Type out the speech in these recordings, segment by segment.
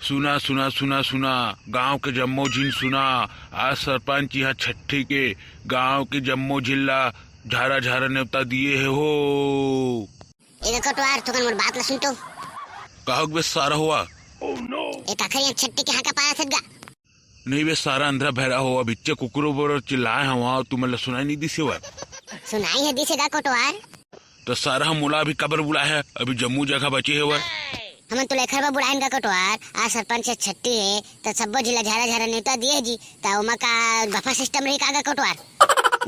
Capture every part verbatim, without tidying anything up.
सुना, सुना, सुना, सुना, गांव के जम्मो झिन सुना, आज सरपंच इहाँ छट्ठी के गांव के जम्मो झिन ला झारा झारा नेवता दिए हे हो। ए देखो तो यार, थोकन मोर बात ला सुन तो। कहो बे सारा होवा। ए काखर यहाँ छट्ठी के हाका पारा सदगा? नहीं बे सारा अंधरा भैरा होवा, बिच्चे कुकुरो बर चिल्लाए हवा, तुमन ला सुनाई नहीं दिसे वा? सुनाई हे दिसे गा कोटवार। तो सारा हम मोला अभी काबर बुलाए हे? अभी जम्मू जगह बचे हे वा। हमन तो लेखर बर बुलाएन गा कोटवार, आज सरपंच के छट्ठी हे, तो सब्बो जिला झारा झारा नेवता दिए जी, तो ओमा का बफा सिस्टम रही का गा कोटवार?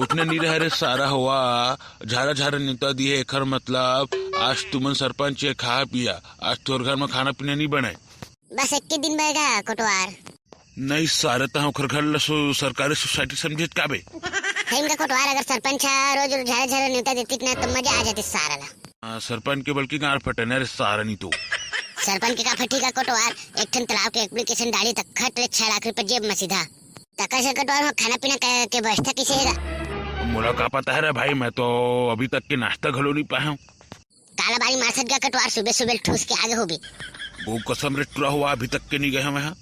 उतने नहीं रहे रे सारा होवा, झारा झारा नेवता दिए, एखर मतलब आज तुमन सरपंच के खा पिया, आज तोर घर में खाना पीना नहीं बने। बस एक के दिन बहेगा कोटवार। नहीं सारे, तहाँ ओखर घर ल सो-, सरकारी सोसाइटी समझे का बे? सही में का कोटवार, अगर सरपंच ह रोज रोज झारे झारे नेवता देतिक ना, तो मजा आ जाती सारा ला। हाँ, सरपंच के बल्कि गार फटे ना रे सारा, नहीं तो। सरपंच के का फटी का कोटवार, एक ठन तालाब के एप्लीकेशन डाली त खट ले छह लाख रुपए जेब में सीधा। त कैसे कोटवार, वहाँ खाना पीना के, के व्यवस्था कैसे हेगा? मोला का पता है रे भाई, मैं तो अभी तक के नाश्ता घलो नहीं पाया हूँ। काला बारी मारसत गा कटवार, सुबह सुबह ठूस के आगे होबे। गो कसम रे टुरा होवा, अभी तक के नहीं गए हमें हाँ।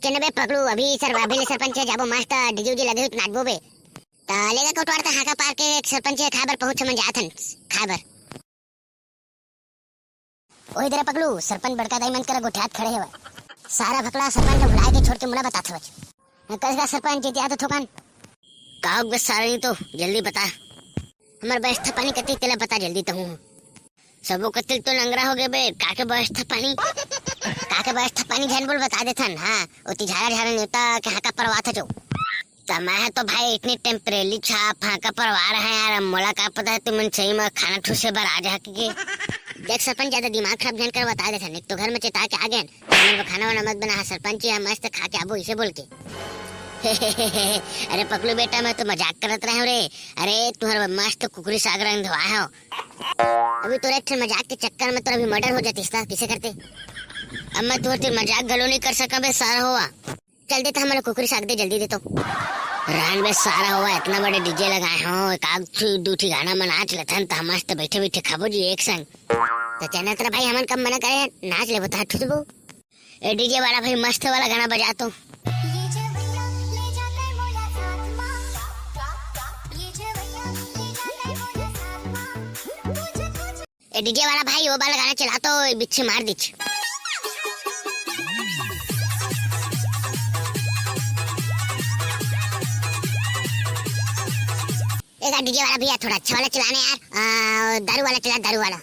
केने बे पकड़ू, अभी सर, अभी ले सरपंच के जाबो, मस्त डीजे उजे लगे हुई तो नाचबो बे। त लेगा कटवार त हाका पार के एक सरपंच के खाए बर पहुंच मन जात हन खाए बर। ओही दरा पकड़ू, सरपंच बड़का दाई मन करा गोठियात खड़े हवय। सारा भकला सरपंच ल भुलाए के छोड़ के मोला बतात हवच। कस गा सरपंच, जितिया तो थोकन। का हो गे सारा, नहीं तो जल्दी बता। हमर व्यवस्था पानी कति तेला बता जल्दी तो हूँ। सबो कतिल तो लंगड़ा हो गए बे, काके व्यवस्था पानी? काके व्यवस्था पानी झन बोल बता देथन, हाँ, ओती झारा झारा नेवता के हाका परवात हचो। त मैं तो भाई इतनी टेम्परेली छाप हाका परवा रहे हैं यार, अब मोला का पता है तुमन सही में खाना ठूसे बर आ जा के। देख सरपंच, ज्यादा दिमाग खराब झन कर, बता देथन, एक तो घर में चेता के आ गए, हमन बर खाना वाना मत बना, सरपंच जी, हम मस्त खा के आबो, इसे बोल के। अरे पकलू बेटा, मैं तो मजाक करत रहे हूँ रे। अरे तुम्हारे मस्त कुकरी साग रंग धोआ है। अभी तोरे एक ठन मजाक के चक्कर में तोर अभी मर्डर हो जातिस त किसे करते? अब मैं तोर ते मजाक घलो नहीं कर सका बे सारा होवा। चल दे त हमला कुकरी साग दे, जल्दी दे तो। रान बे सारा होवा, इतना बड़े डीजे लगाए हो, एक आग छु दू ठी गाना में नाच लेथन त हम मस्त बैठे बैठे खाबो जी एक संग। त चैनल तेरा भाई हमन कब मना करे, नाच लेबो त ठुसबो। ए डीजे वाला भाई, मस्त वाला गाना बजा तो। ए डीजे वाला भाई, वो वाला गाना चला तो, बिच्छी मार दीच। ए डीजे वाला भैया, थोड़ा अच्छा वाला चलाना यार, आ, दारू वाला चला, दारू वाला।